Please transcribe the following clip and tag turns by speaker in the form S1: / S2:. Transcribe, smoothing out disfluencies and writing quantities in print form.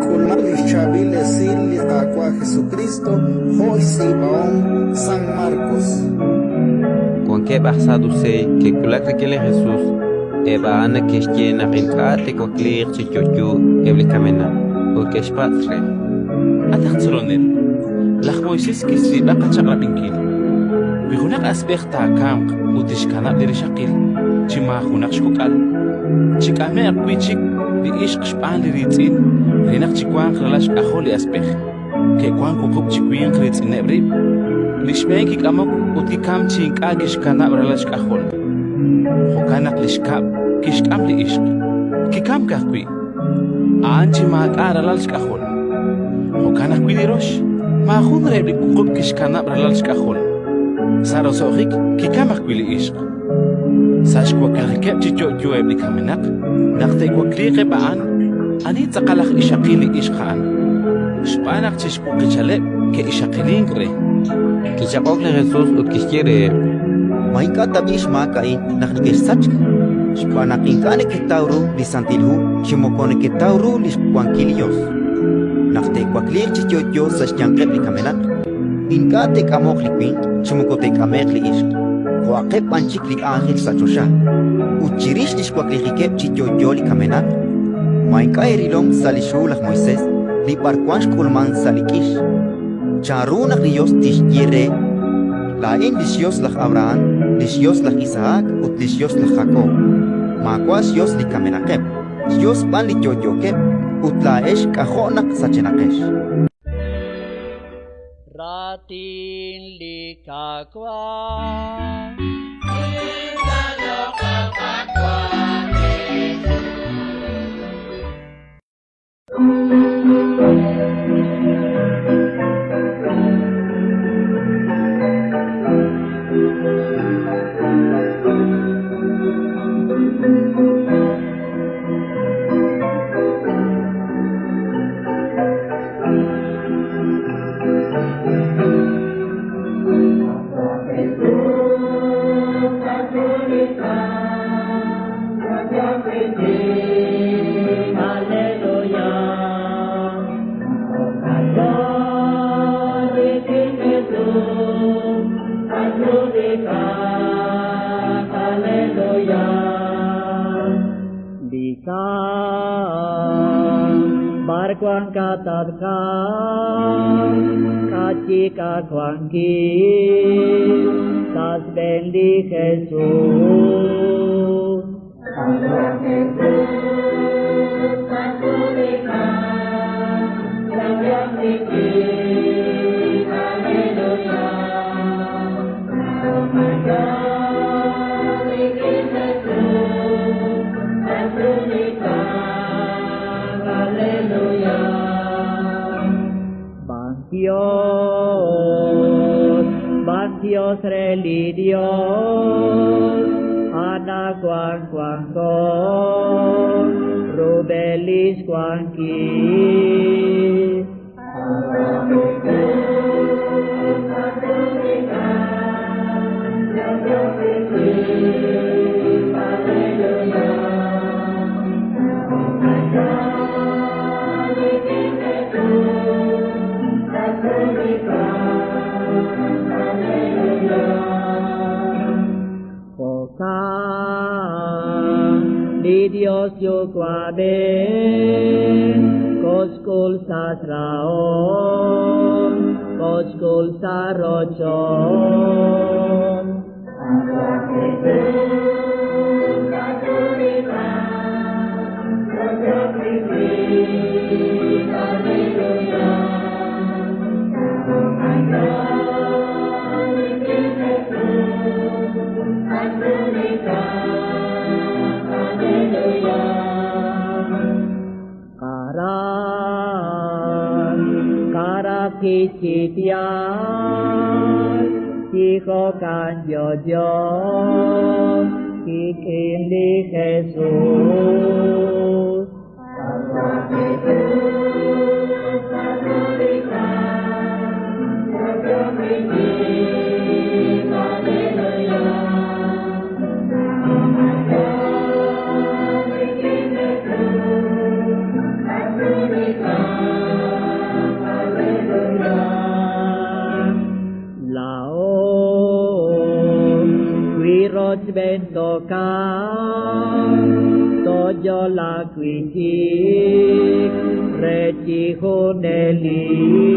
S1: K'ulmaq li xChaab'il Esil li Qaawa' Jesukriist jo' xtz'iib'ahom San Markos.
S2: Wankeb' aj Saduseey ke'wulak rik'in li Jesus, eb' a'an neke'xye naq ink'a' te'wakliiq chi yo'yo eb' li kamenaq, ut ke'xpatz' re:
S3: At aj tzolonel, laj Moisés kixtz'iib'a qachaq'rab'inkil: Wi junaq asb'ej taakamq ut tixkanab' li rixaqil chi maajunaq xkok'al, chik'ame'q wi' chik li ixq xb'aan li riitz'in re naq chiwanq ralal xk'ajol li asb'ej. Ke'wank wuqub' chi winq riitz'ineb' rib'. Li xb'een kik'amok ut kikamk chi ink'a' kixkanab' ralal xk'ajol. Jo'kan naq li xkab' kixk'am li ixq, kikamk ajwi', a'an chi maak'a' ralal xk'ajol. Jo'kan ajwi' li rox, maajun reheb' li wuqub' kixkanab' ralal xk'ajol. Sa' roso'jik kikamk ajwi' li ixq. Sa' xwaklijikeb' chi yo'yo eb' li kamenaq, naq te'wakliiq eb' a'an, ani tz'aqal aj ixaqil li ixq a'an? Xb'aan naq chi xwuqichaleb' ke'ixaqilink re.
S2: Kichaq'ok li Jesus ut kixye reheb':
S4: Ma ink'a' tab'i' xmaak a'in naq nekexsachk? Xb'aan naq ink'a' neketaw ru li Santil Hu chi moko neketaw ru li xwankil li Yos. Naq te'wakliiq chi yo'yo sa' xyanqeb' li kamenaq, ink'a' te'k'amoq li winq chi moko te'k'ame'q li ixq, jo'aqeb' b'an chik li ánjel sa' choxa. Ut chirix li xwaklijikeb' chi yo'yo li kamenaq, ma ink'a' eerilom sa' li xhu laj Moisés li b'arwan xk'ulmank sa' li k'ix? Chanru naq li Yos tixye re: Laa'in li xYos laj Abrahán, li xYos laj Isahak ut li xYos laj Jakob? Maawa' xYos li kamenaqeb', xYos b'an li yo'yookeb', ut laa'ex k'ajo' naq sachenaqex.
S5: Raatin li Qaawa'. Barkuan katatka kachika kwanki tas bendi Jesús. Dios, Ban Dios reli Dios, Ana Juan Juan Con, Rubelis Juan Ki. Li Dios Yucuabé, Coscul Sasraón, Coscul Sarrochón. Karan, Karakichitian, Hijo can yo yo, Kikindi Jesús. Yo'laak wi'chik re chi junelik.